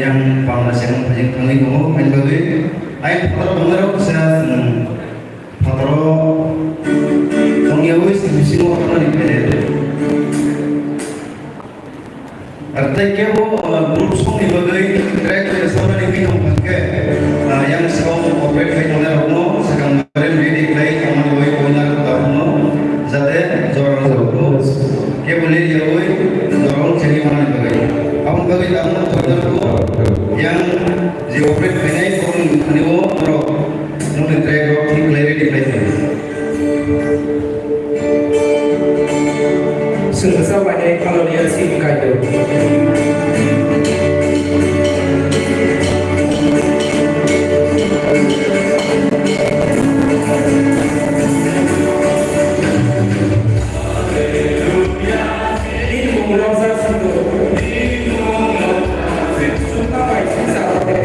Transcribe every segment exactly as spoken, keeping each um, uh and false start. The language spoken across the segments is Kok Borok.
yang pangna seng phajing thangwi tongo, haini bagwi ayang phataro tongnai rok kisa, um, phataro tongyawi simi simo thangmani phainai. Ar tei kebo, uh, group songni bagwi track rwchapmani bini wngkha khe, uh, yang swkang operate khai tongnai rokno swkang ready khlai tongmani bagwi koina rok tabukno jate jora rwjak kebo le yawi jora chengwi manani bagwi. Aboni bagwi tabukno koina rok yang je operate khainai bokni thani o norok nokni track rok thik khlai ready khlai tong. Chwng bwsa bai hai Hallelujah si kaitor. Bini mung rok jak sito. Chwng ta bai si sa rok.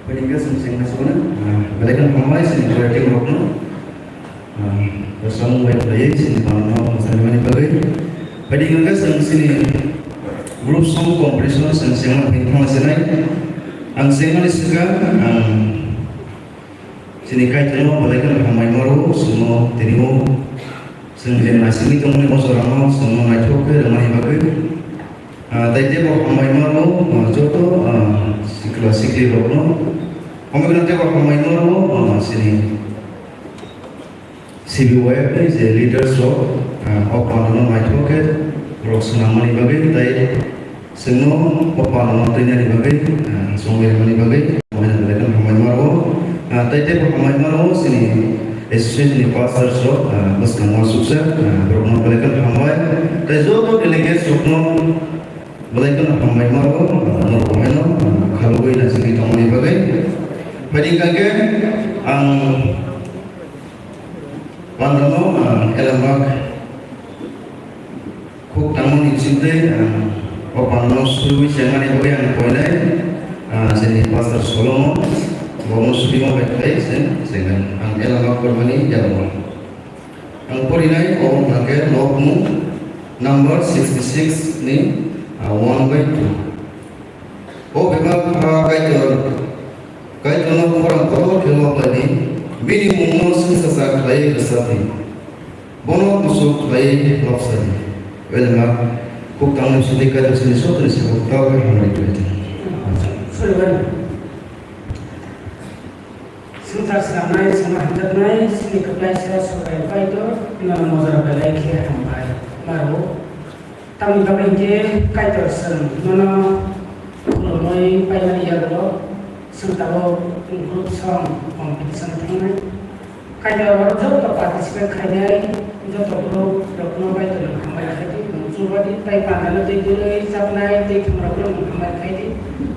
Pwdingkhe chwng chengna sukuna, ah, belai kheno hambai chini prayer team rokno, ah, samung bai khlaiwi chini panno mwchanimani bagwi. Pwdingkhe chwng chini group song competition chwng chengna thangma sinai. Ang chengmani swkang, ah, chini Kaitorno belai kheno hambai maro, chwngno tini o Chwng je naisingwi tongmani o jorano chwngno naithok khe rwmani bagwi, ah, tei teibo hambai mano, ah, joto, ah, sikla sikli rokno. Hambai mano teibo hambai mano, ah, chini C B Y F ni je leaders rok, ah, o pandano naithok khe borok swnamani bagwi tei Chwngno o pandano twinani bagwi, ah, chongwi rwmani bagwi, hambai belai kheno hambai maro. Ah, tei teibo hambai maro chini association ni pastors rok, ah, bwskango suksa, ah, borokno belai kheno hambai. Tei joto delegates rokno Belai kheno hambai ma rw, norok haino khalugwi naisingwi tongmani bagwi. Phaidi hwnkha khe ang pandano elambak khuk tangmani bisingtwi o pandano swiwi chengmani bagwi ang koinai chini Pastor Solomon, bono swima bai khlai cheng chengmani ang elambak kormani elambak. Ang porinai obo hwnkha khe Lokmung number sixty six ni one by two. O bebak ha Kaitor, Kaitorno khorang kotor khe lob lai di, bini mungno swngchasa khlaiwi rwchap di. Bono kuchuk khlaiwi lobsa di. Belema khuk tangmani bisingtwi Kaitor chini sotoni saka kotor khe hamari khlai di. Swngchar swnamnai, swngna hamjaknai, chini kwplaisa Subraiyung Kaitor, nono mojora belai khe hambai ma rw. Tamni bagwi hinkhe Kaitor chwng nono khulumwi paimani yagulo, chwng tabuk group song competition thangnai. Kaitor oro joto participate khainai, joto group rokno Kaitor nwng hambai khaidi, nwng chubadi, tai pandano tei dwlwi chapnai, tei thumrokno nwng hambai khaidi.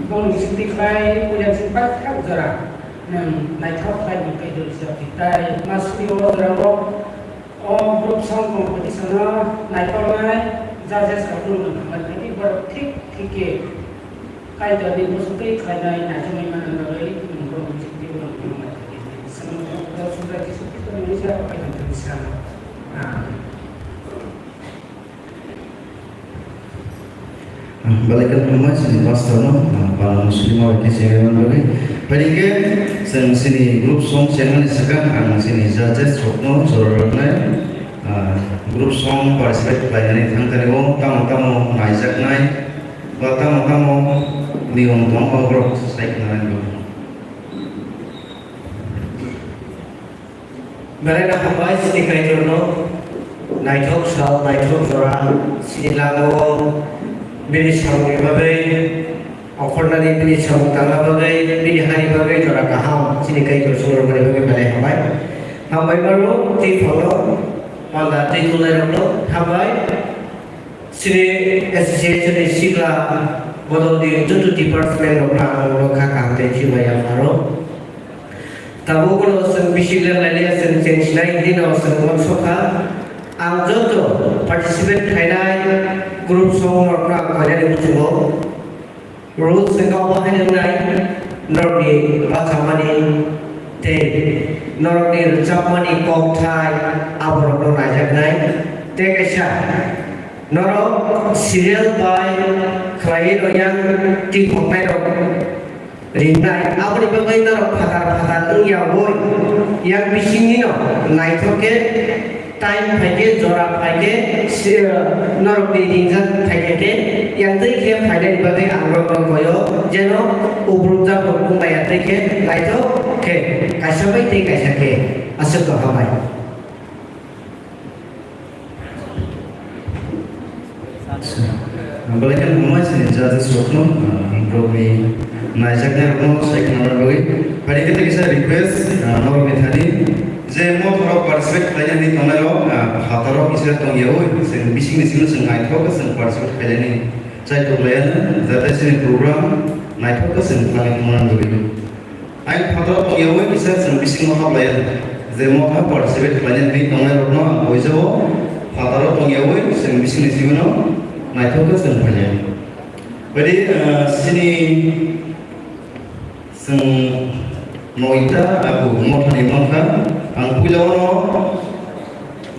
Bongni bisingtwi khlai puila chini paithak jora. Nwng naithok khlai nwng tei dwlwi chapdi. Tai ma suri o jorao o group song competition-o naikolnai judges rokno nwng hambai khaidi, borok thik thik khe Kaitorni bwswk twi khlainai naijaknai manna bagwi nwng borokni bisingtwi borokno hambai khaidi. Swngno Subrai Jisu Khristoni mungsa Kaitorni swkang. Amen. Belai kheno hambai chini pastor no, ah, pala muslim bai khe chengmani bagwi. Phaidi khe chwng chini group song chengmani swkang ang chini judges rokno jora rwnai, ah, group song participate khlainani thangtani o tamo tamo naijaknai ba tamo tamo niyom tong o borok sai khna nai. Belai no hambai chini Kaitorno, naithok sal, naithok jora, chini lama o bini samungni bagwi, okhornani bini samung tangna bagwi, bini hani bagwi jora kaham chini Kaitor chwng rwmani bagwi belai hambai. Hambai mano tei phalno, panda tei tulairokno hambai. Chini association ni sikla bodol ni joto department rok no ang no kha kaham tei thwi bai yapharo. Tabuk no chwng bisi le lai liya chwng cheng sinai hwnwi no chwng uansuk kha. Ang joto participate khainai group song rok no ang koinani muchungo. Rules wngkha obo hai wngnai, norokni bachamani tei norokni rwchapmani kokthai aborokno naijaknai. Tei kaisa, norok serial bai khlaiwi no yang twiphoknairok ringnai. Aboni bagwi norok phatar phatar wngya wngwi yang bisingni no naithok khe time phaikhe, jora phaikhe, si-, norokni ringjak phaikhe khe, yang twi khe phainani bagwi ang norokno koyo, jeno ubruk jabuk wngmaya twi khe naithok khe, kaisa bai tei kaisa khe. Aswk no hambai. Belai kheno hambai chini judges rokno, ah, borokni naijaknai rokno sai khna bagwi. Phaidi khe tei kisa request, ah, norokni thani je mothorok participate khlainani tongnai rok, ah, phataro kisa tongyawi chwng bisingni simi chwng naithok khe chwng participate khlainani chai tonglaiya jate chini program naithok khe chwng khlai tongmani bagwi. Ang phataro tongyawi kisa chwng bisingo hablaiya, je motha participate khlainani tongnai rokno ang koijao phataro tongyawi chwng bisingni simi no naithok khe chwng phainai. Phaidi, ah, chini chwng noita aku mothani mankha, ang puila o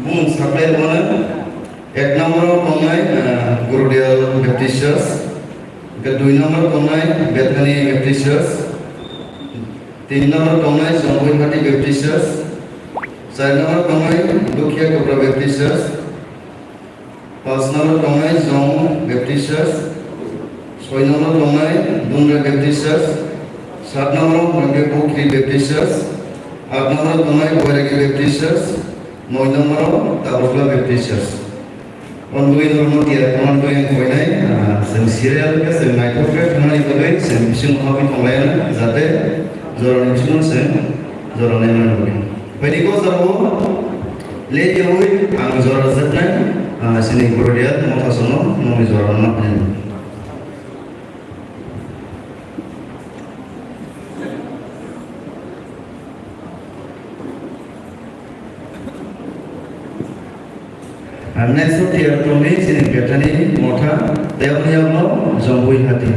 bumung saklai rwmano. Ek number o tongnai, ah, Gurudel Baptist Church, hwnkhe dui number o tongnai Bethany Baptist Church, tin number o tongnai Jongboihati Baptist Church, char number o tongnai Dukhiya Kopra Baptist Church, pas number o tongnai Jong Baptist Church, soi number o tongnai Dundra Baptist Church, sat number o tongnai Bukhri Baptist Church, at number o tongnai Boiragi Baptist Church, noi number o Tabukla Baptist Church. Omo bagwi norokno tiyar khlaina bagwi ang koinai, ah, chwng serial khe chwng naithok khe thangnani bagwi chwng bising habwi tonglaina, jate jorani bisingo chwng jora naimani bagwi. Phaidi kok jorao le twiwi ang jora rwjaknai, ah, chini Gurudel Motha Songno nokni jora rwna phainai. Next o tiyar tongdi chini Bethani Motha, tei aboni yagulo Jongpui Hati.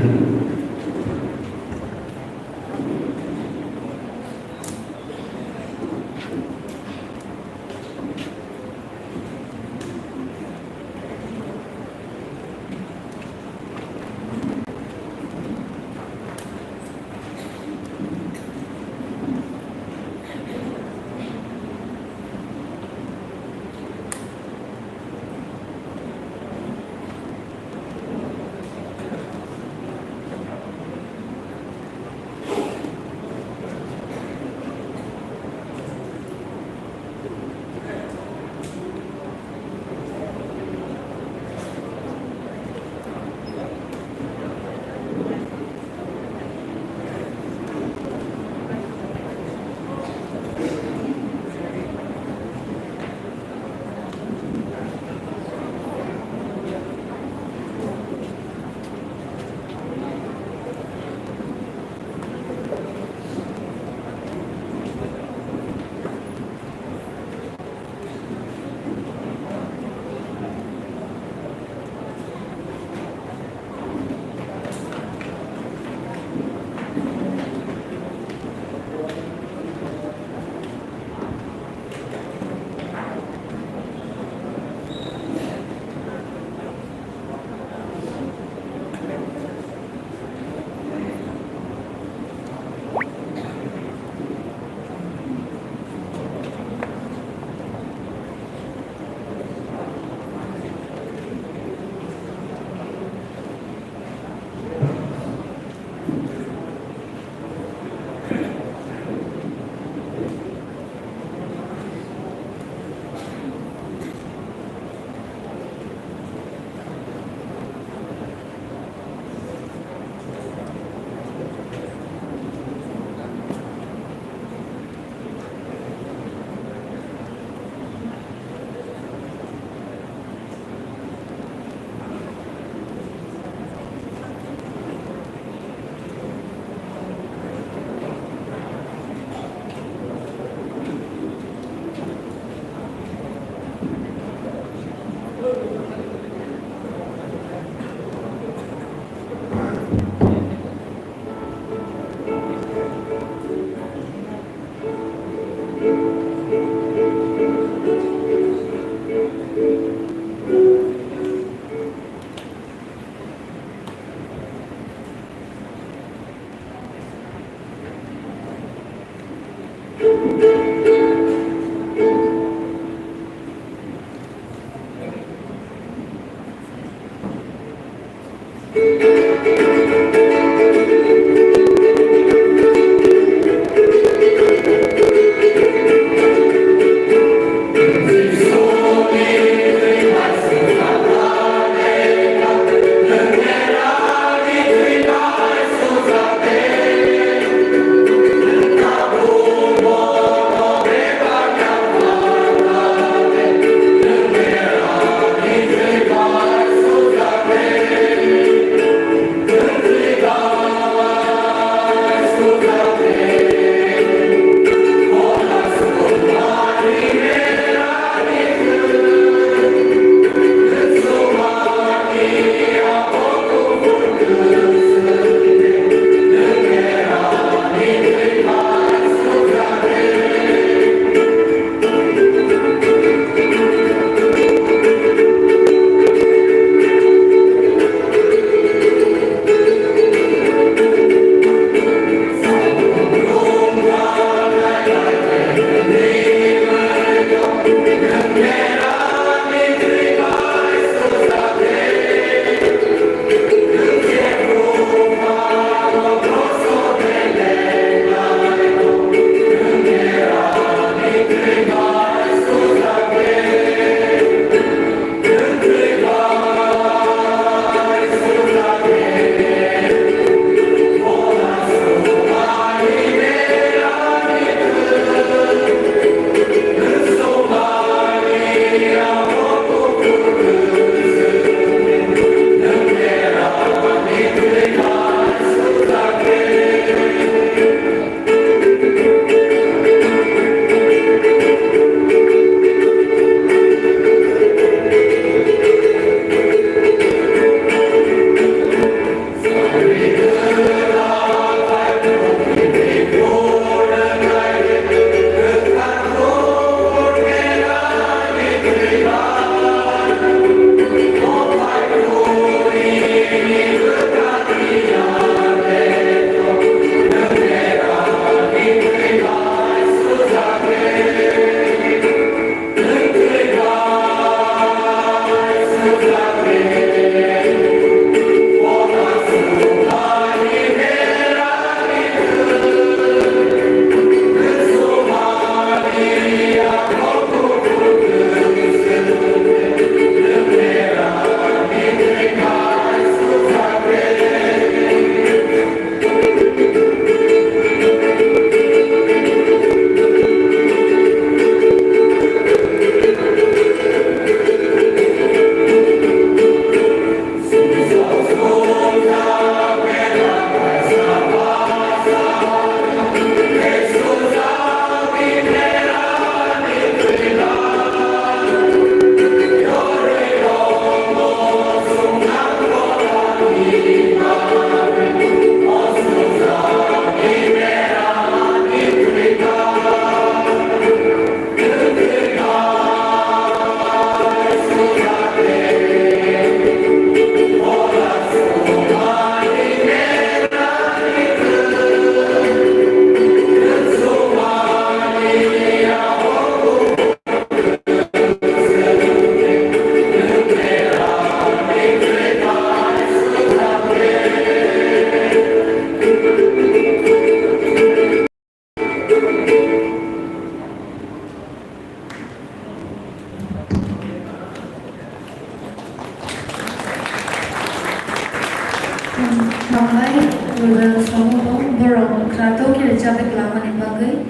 Bagwi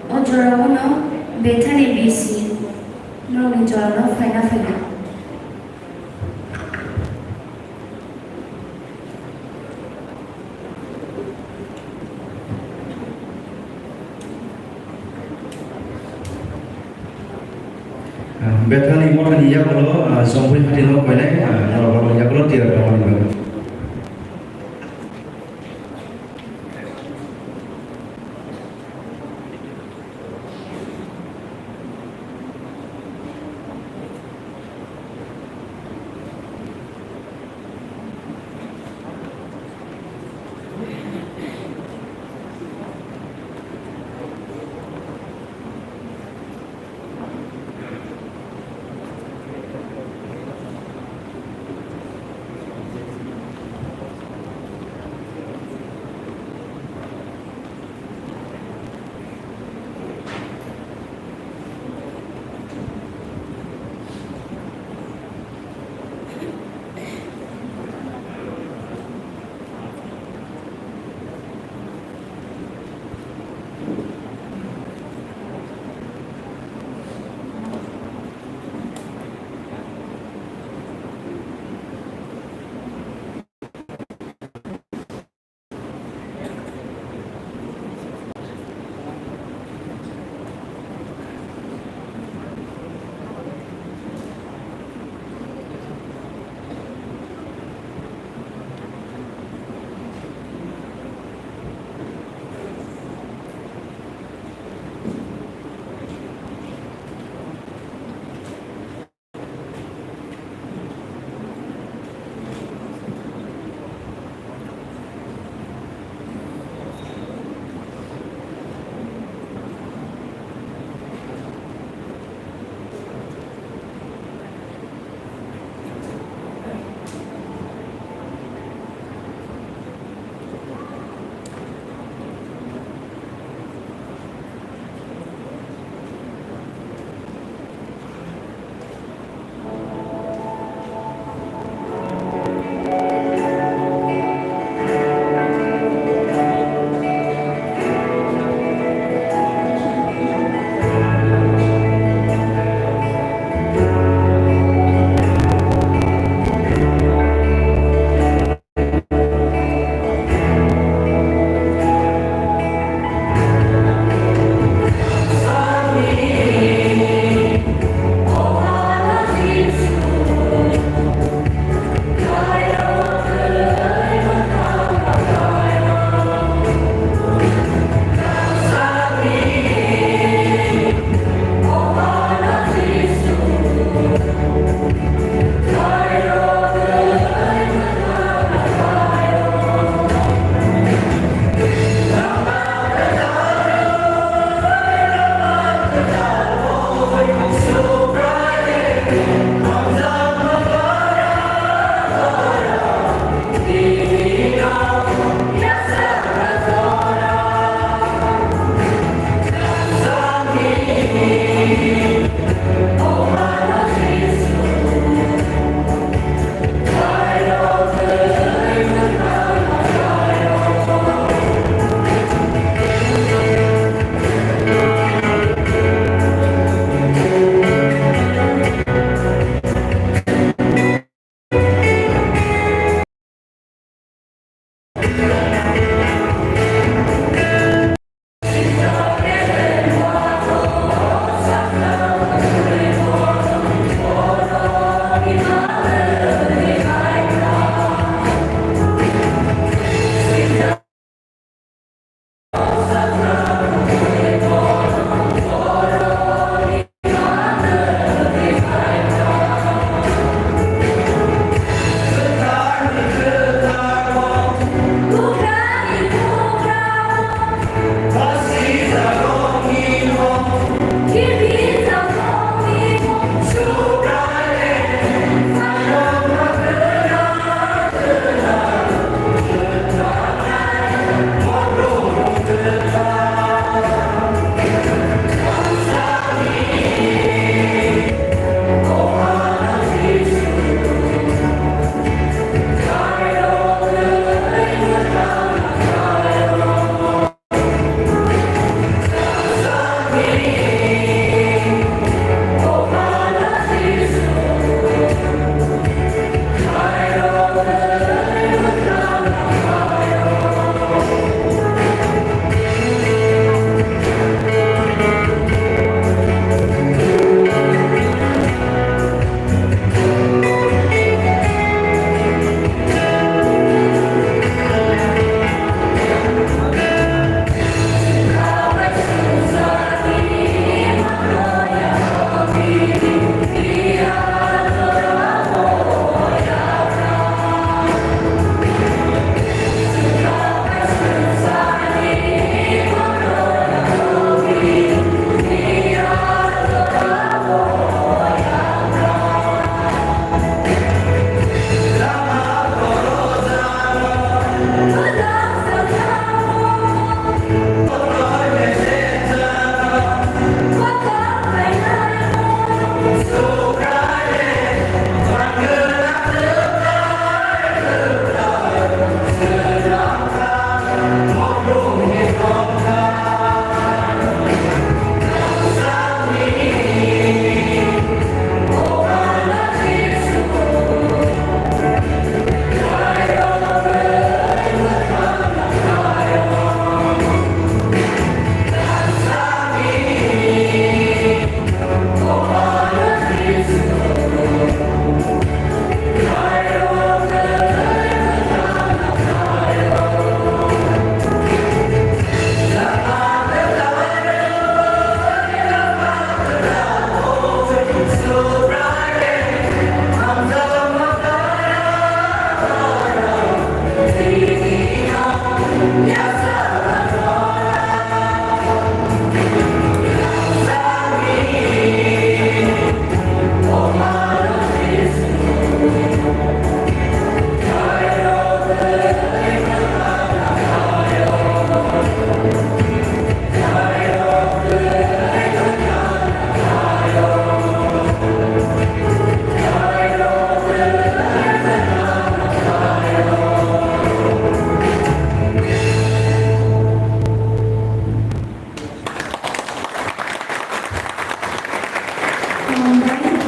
o jorao no Bethani B C norokni jorao no phaina phaikha. Bethani mothani yagulo, ah, Chongphoi hati no koinai, ah, norok yagulo tiyar tongmani bagwi.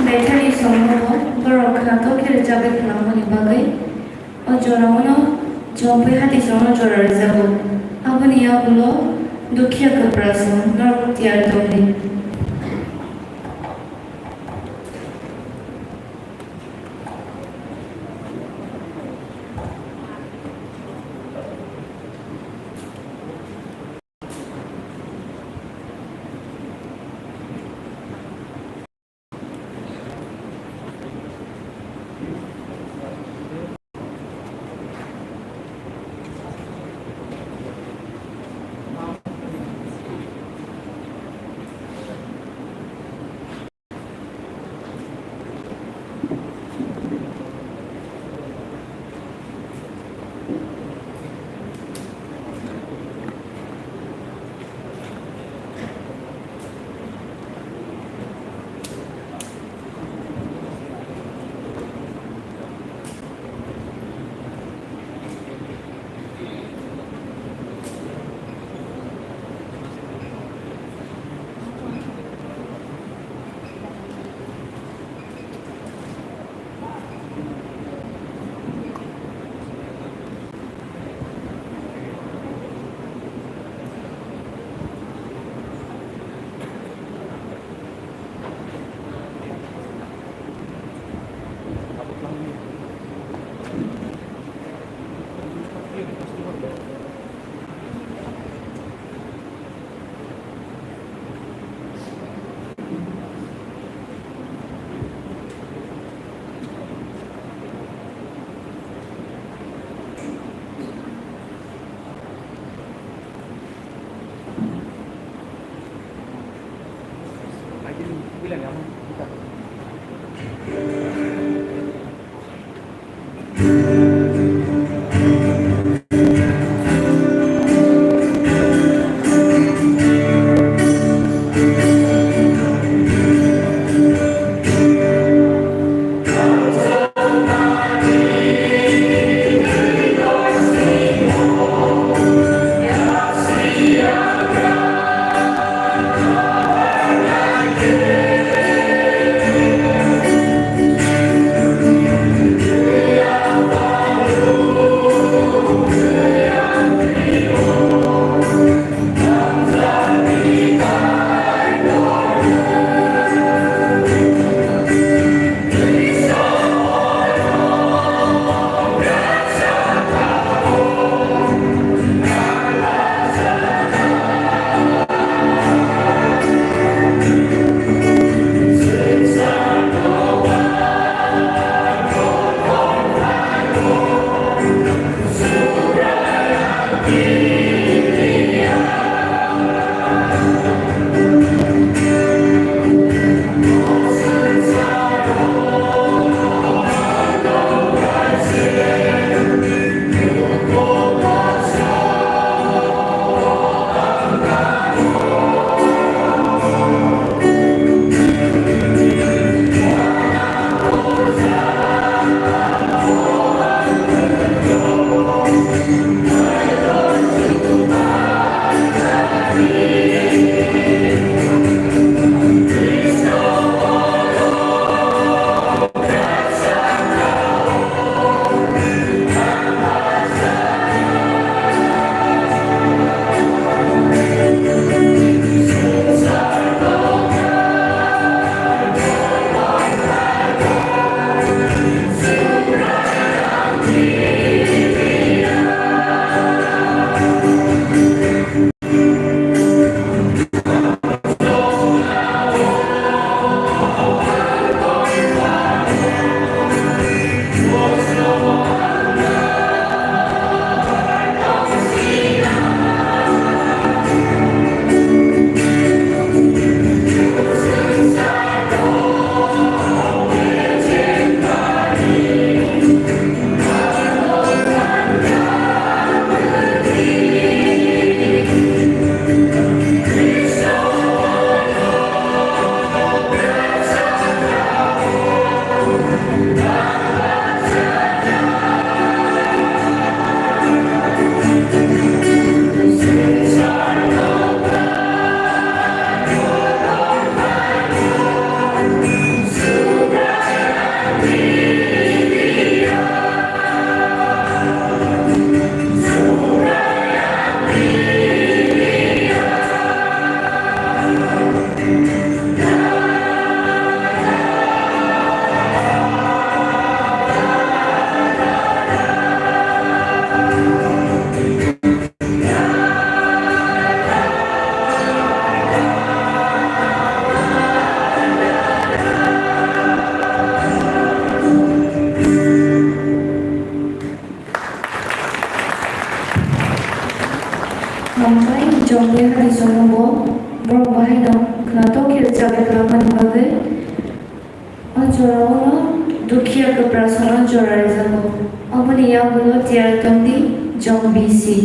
Bethani songno borok khwnathok khe rwchapwi khlammani bagwi o jorao no chongpui hati songno jora rwjago. Aboni yagulo dukhiya kwpra song norok tiyar tongdi. Hai dong, khwnatok khe rwchapwi kwlangmani bagwi. O jorao dukhiya kwprasongno jora rijago. Oboni yagulo tiyar tongdi jong bisi.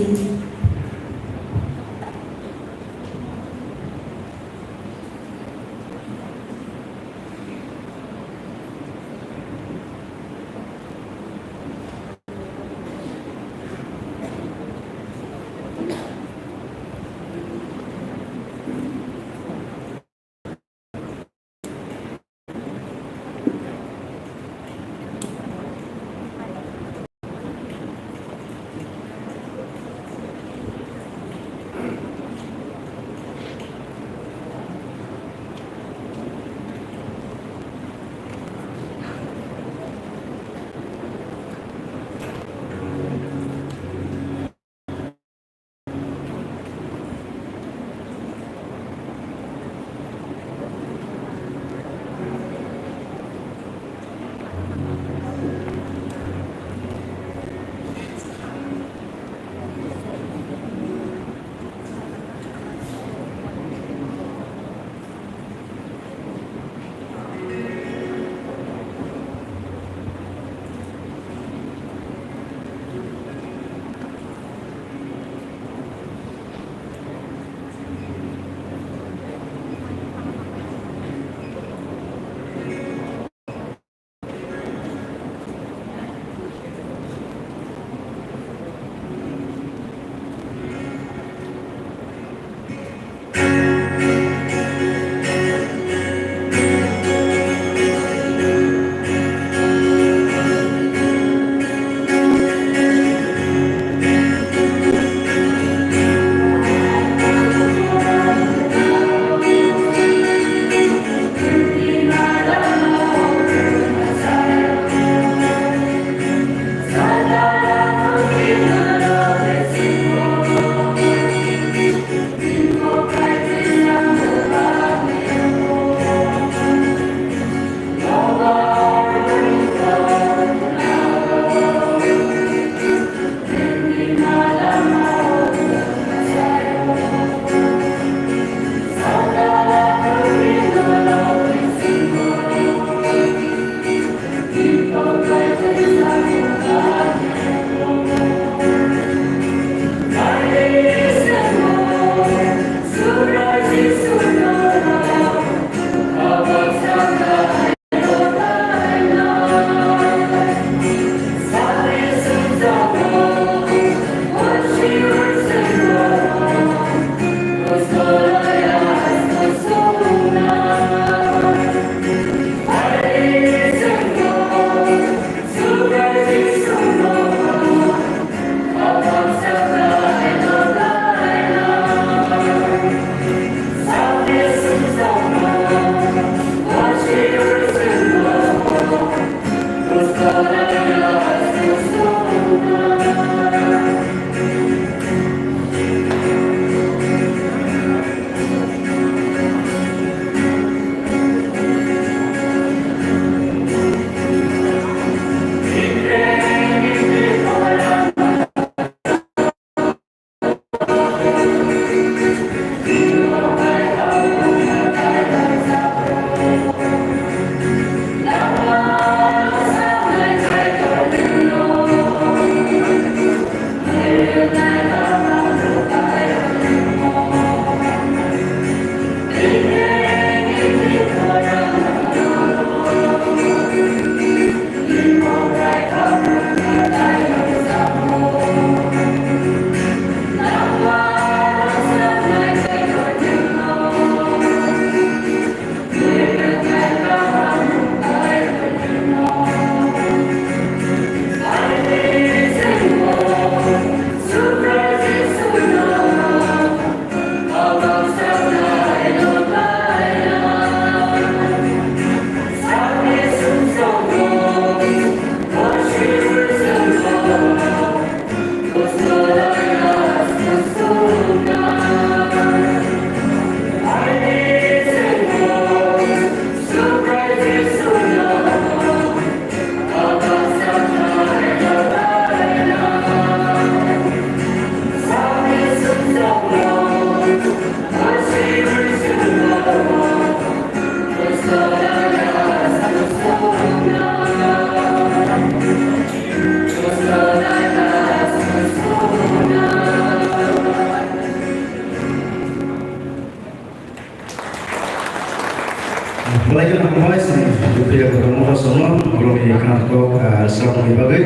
Belai kheno hambai chini Dupriya Borok motha songno borokni khna kok, ah, swrapmani bagwi.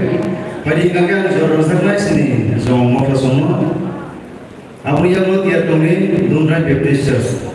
Phaidi hwnkhe ang jora rwjaknai chini Jong motha songno. Aboni yago tiyar tongwi Dundrai Baptist Church.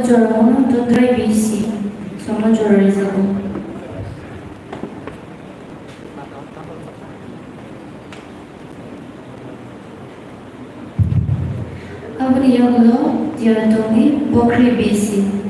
Jora Mono Tundrai B C, sono jora rijago. Aboni yagulo Diratongni Bokri B C.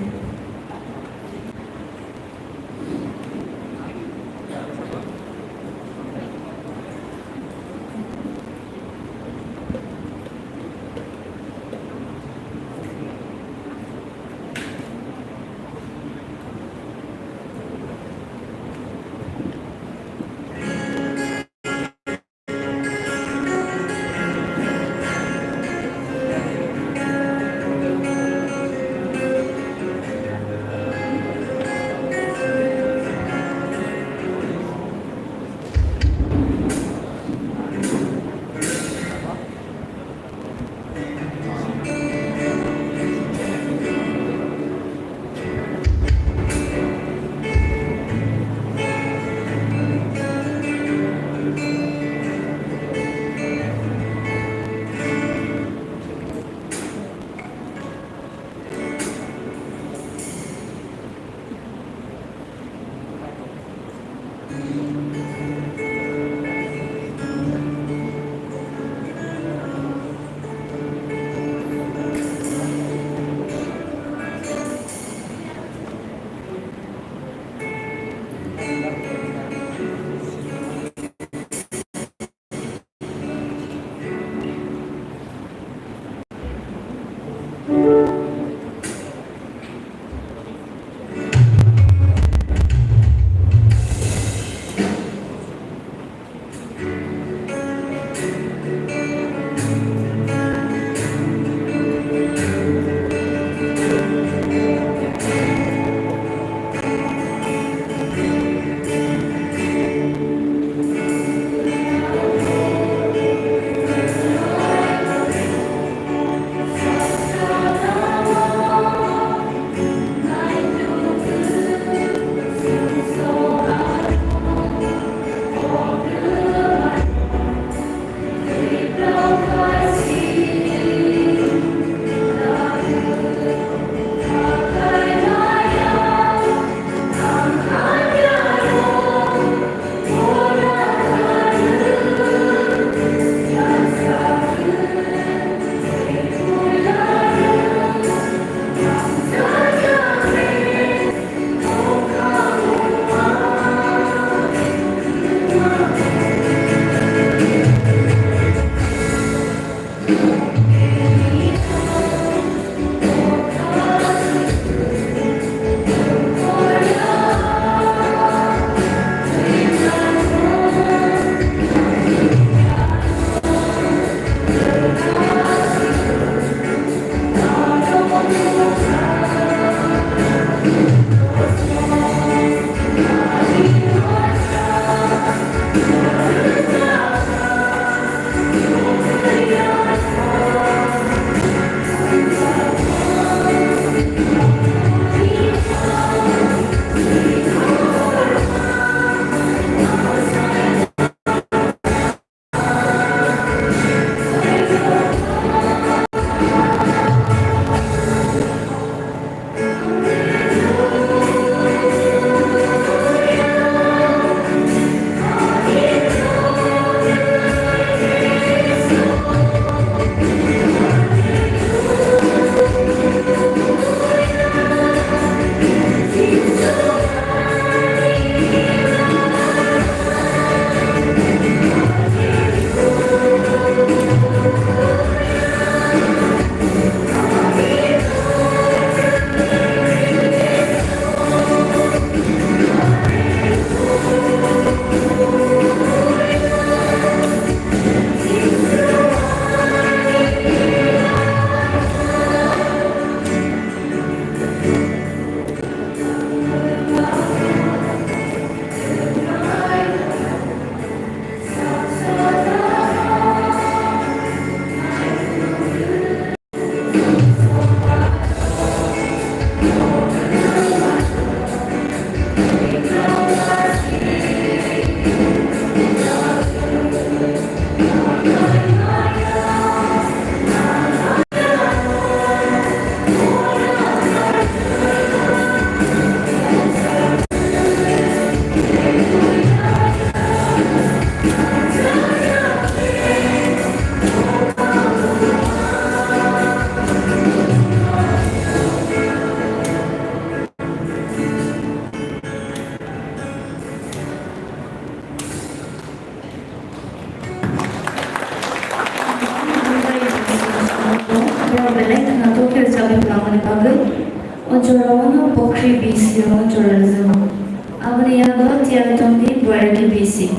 Jorao no Pokri B C o jorajak. Aboni yago tiyar tongdi Boyagi B C.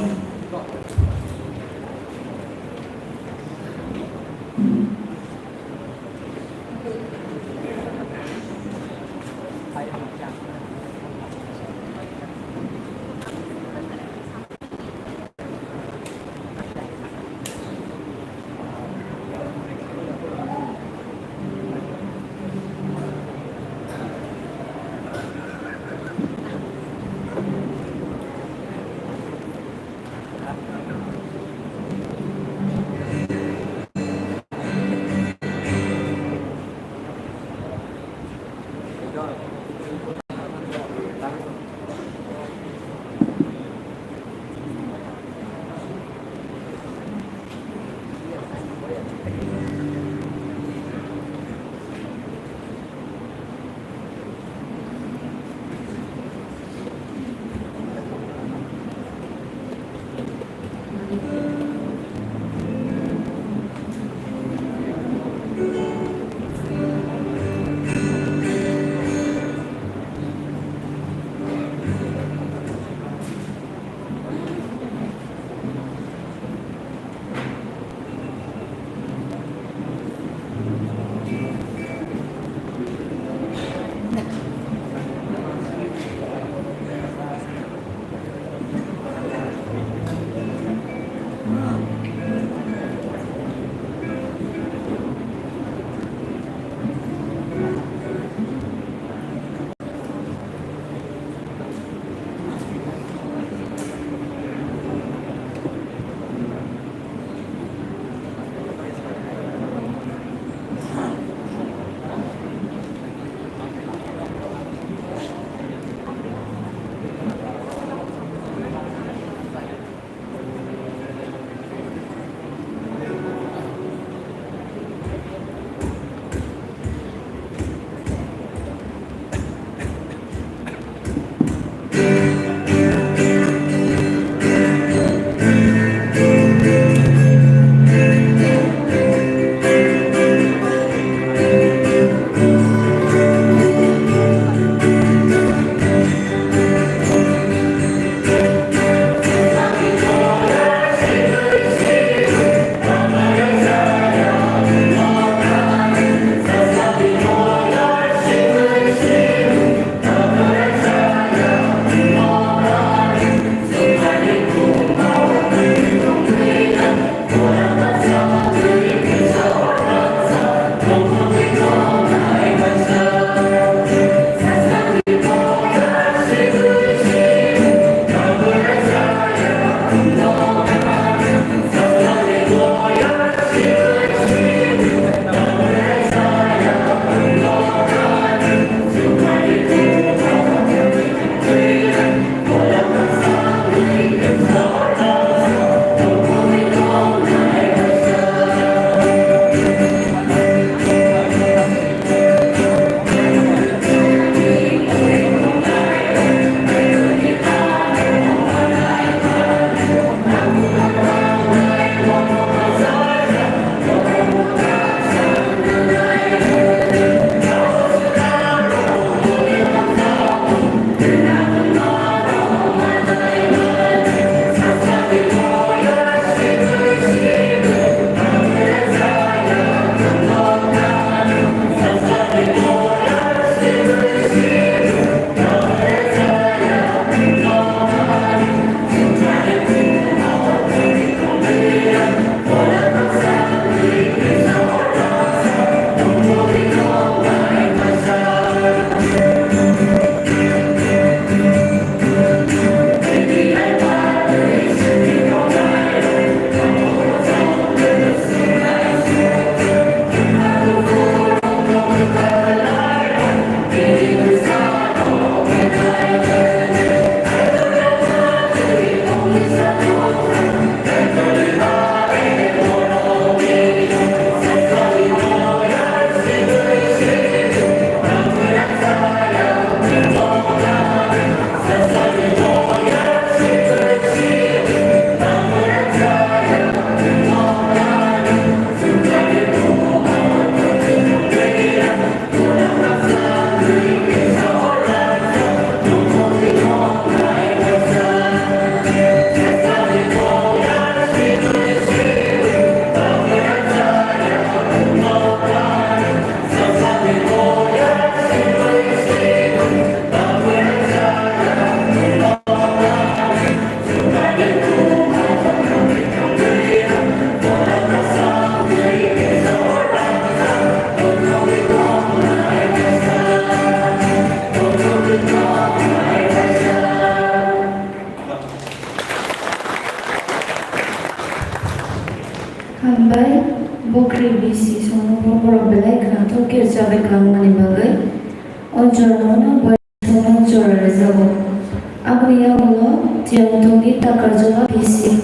B C songmung borok belai khwnathok khe rwchapwi kha wngmani bagwi o jorano Songno jora rwjago. Aboni yagulo tiyang tongdi Takarjala B C.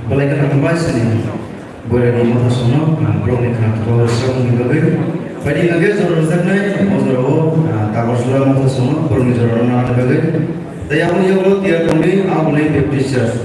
Belai kheno hambai sini boirani motha songno, ah, borokni khna thokao rwchapmungni bagwi. Phaidi hwnkhe jora rwjaknai, o jorao, ah, Takarjala motha songno borokni jorano nana bagwi. Tei aboni yagulo tiyar tongdi Aboni Baptist Church.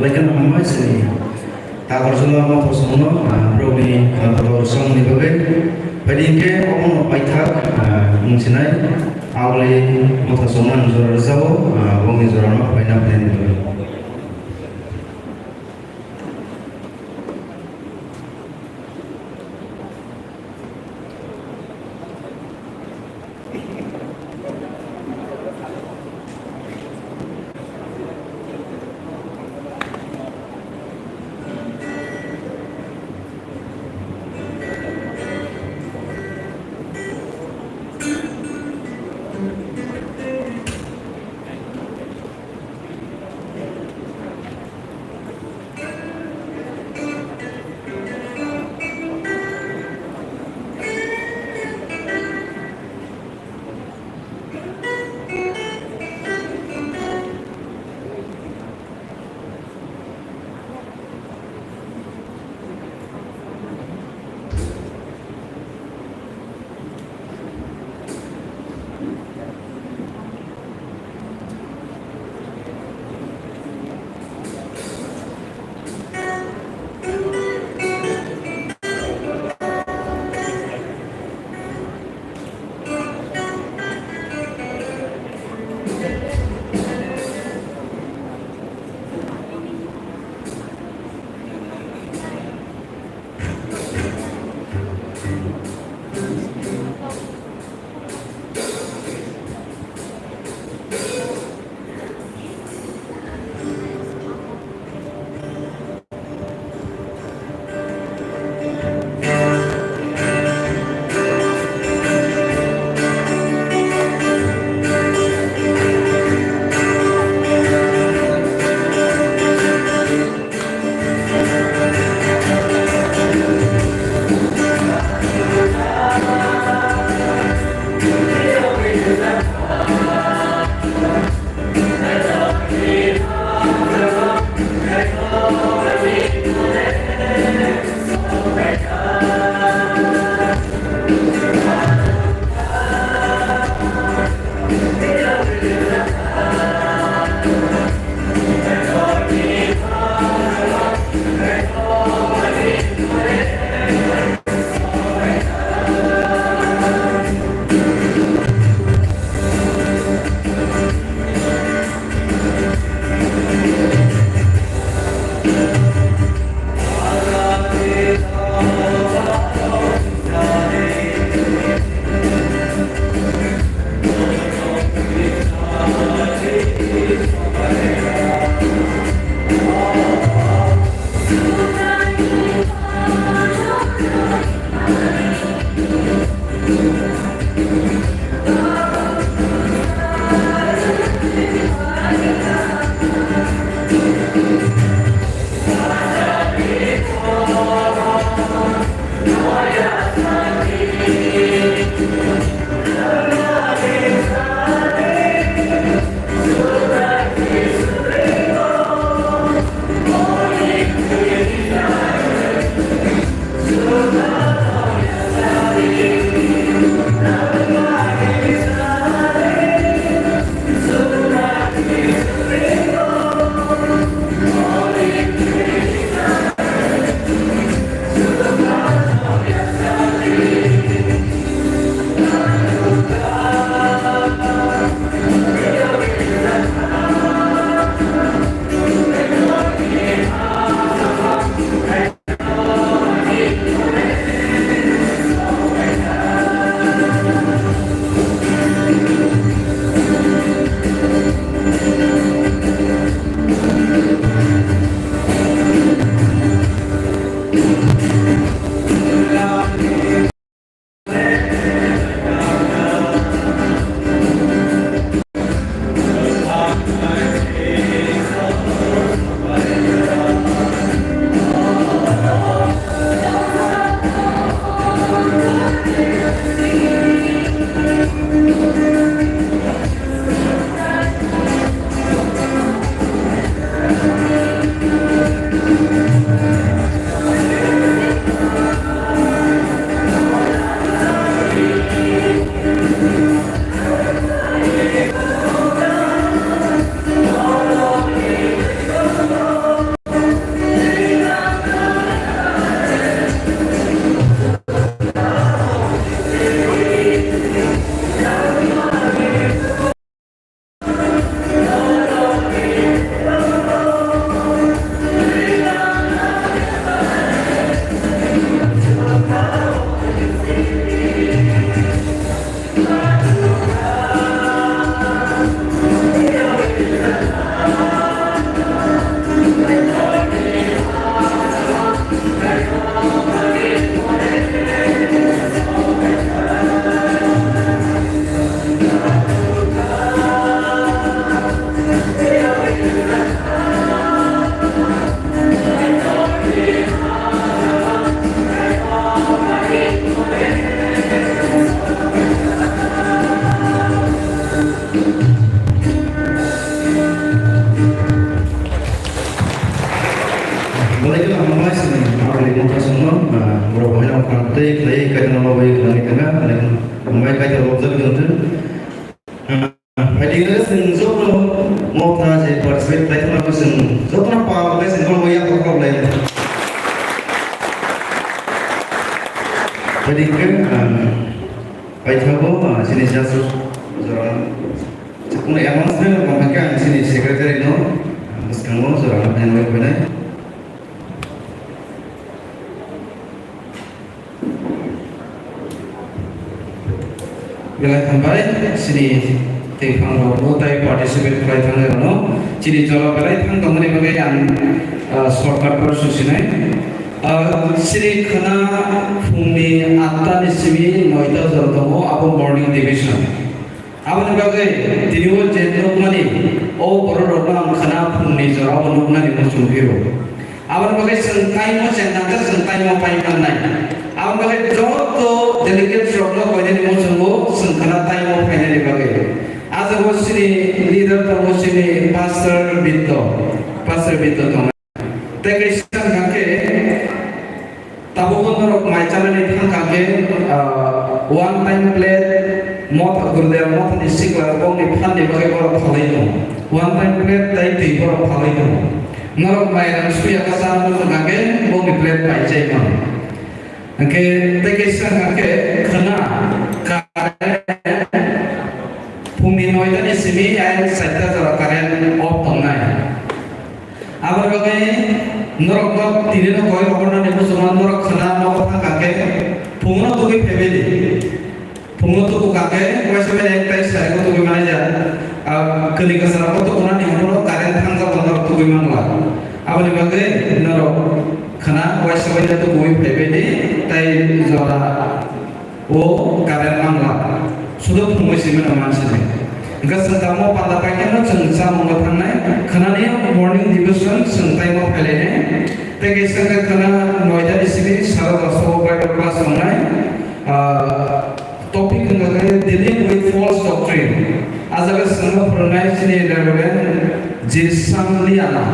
Belai kheno hambai chini Takarjula mothosongno, ah, borokni, ah, borok rwchapmungni bagwi. Phaidi hinkhe omono paithak, ah, wng sinai Auli mothosongno ang jora rwchabo, ah, bongni jorano paina phainani bagwi. Phaidi hwnkhe chwng joto motha je participate khlai thangma chwng jotono pal khe chwng borok bai yaphak kok lai. Phaidi hwnkhe, ah, paithago, ah, chini judge rok jora. Chukung announcement rok tongkha khe ang chini secretary no, ah, bwskango jora no phainai phainai. Belai hambai, chini tei phang rok bo tai participate khlai thang rok no. Chini jora belai thang tongmani bagwi ang, ah, shortcut por susinai. Ah, chini khwna phungni atta ni simi noita jora tongo, abo morning division. Aboni bagwi tini o je nukmani, o borok rokno ang khwna phungni jora o nuknani muchung phiro. Aboni bagwi chwng time o chengkha khe chwng time o pai mannai. Aboni bagwi joto delegates rokno koinani muchungo chwng khwna time o phainani bagwi. Ah jaga o chini leader tongo chini Pastor Bitto, Pastor Bitto tongo. Tei kaisa wngkha khe, tabukbo norok mai chanani thangkha khe, ah, one time plate, motha Gurudev mothani sikla bongni phanni bagwi borok phalwi tongo. One time plate tei twi borok phalwi tongo. Norok mai rang suya kasa wngkha khe bongni plate pai chai mano. Hwnkhe tei kaisa wngkha khe khwna current phungni noitani simi ayang chaita jora current off tongnai. Aboni bagwi norokno tini no koi rohornani muchungma norok khwna nogo thangkha khe phungo no tugwi phaibai di. Phungo tuku kha khe waisa bai ek tai sari o tugwi manaija. Ah, kwlwi kwcharo o tukunani hwnkheno current thangjak norok tugwi mangla. Aboni bagwi norok khwna waisa bai no tugwi phaibai di tai jora. O current mangla, sudo phungwi simi no mansi di. Hwnkhe chwng tamo panda paikhe no chwng chamung no thangnai, khwnani morning devotion chwng tai no phailainai. Tei kaisa khe khwna noita ni simi sara dosta o Bible class tongnai. Ah, topic wngkha khe Dealing with False Doctrine. Ah jaga chwngno phwrwngnai chini Reverend Jirsang Liana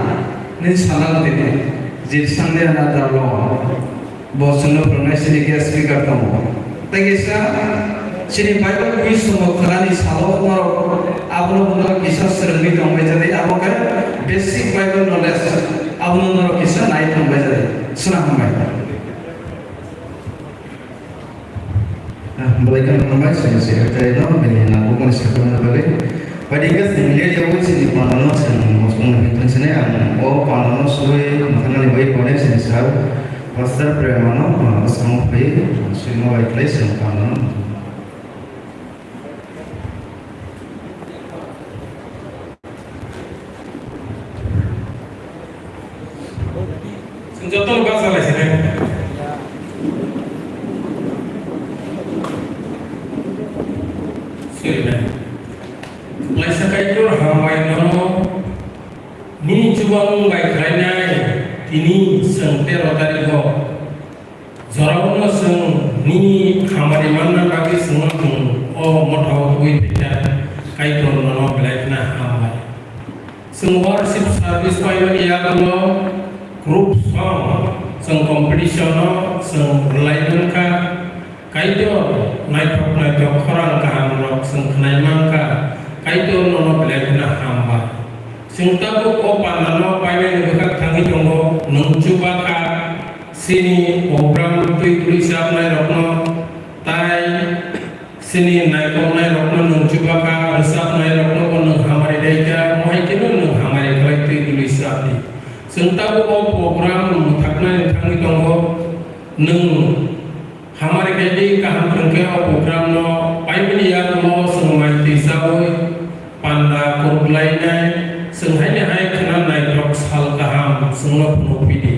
ni sana tini. Jirsang Liana Dalong. Bo chwngno phwrwngnai chini guest speaker tongo. Tei kaisa chini Bible quiz tongo khwnani salo norok abono norok kisa swrwngwi tongbai jani abo khe basic Bible knowledge abono norok kisa nai tongbai jani. Suna hambai. Ah, belai kheno hambai, chwng secretary no, bini nangkukmani sakhana bagwi. Phaidi khe chwng le yawi chini panano chwng mosong nangwi thangsinai, ang o panano swi mwthangnani bai kone chini sir Pastor Premano, ah, bwskango phai, swima bai khlai chwng panano. Chwng jotono basa lai sini. Sorry, man. Laisa Kaitor hambai nono nini chubamung bai khlainai tini chwng tero tarikh o. Jorao no chwng nini hamari manna bagwi chwngno chwng o motha o tubui phaikha, Kaitor nono belai kheno hambai. Chwng worship service paimani yagulo group song chwng competition o chwng rwlai mankha, Kaitor naithok naithok khorang kaham rok chwng khwnai mankha, Kaitor nono belai kheno hambai. Chwng tabuk o pandano paimani bwkhak thangwi tongo, nwng chubakha, Chini program twi twi chapnai rokno tai chini naikoknai rokno nwng chubakha, rwchapnai rokno bo nwng hamari daikha, mohai kheno nwng hamari khlai twi twi chapdi. Chwng tabuk o program mwthaknai thangwi tongo, nwng hamari khaidi kaham thwngkhe o program no paibini yagulo chwng mai twi chaui panda kwrwklainai, chwng haini hai khwna naithok sal kaham chwngno phunukphidi.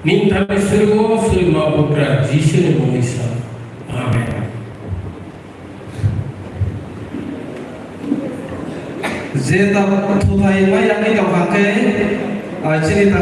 Nini thani surigo surima bugra Jisuni mungwi sa. Amen. Je ta thuthai mai yangwi tongkha khe, ah, chini ta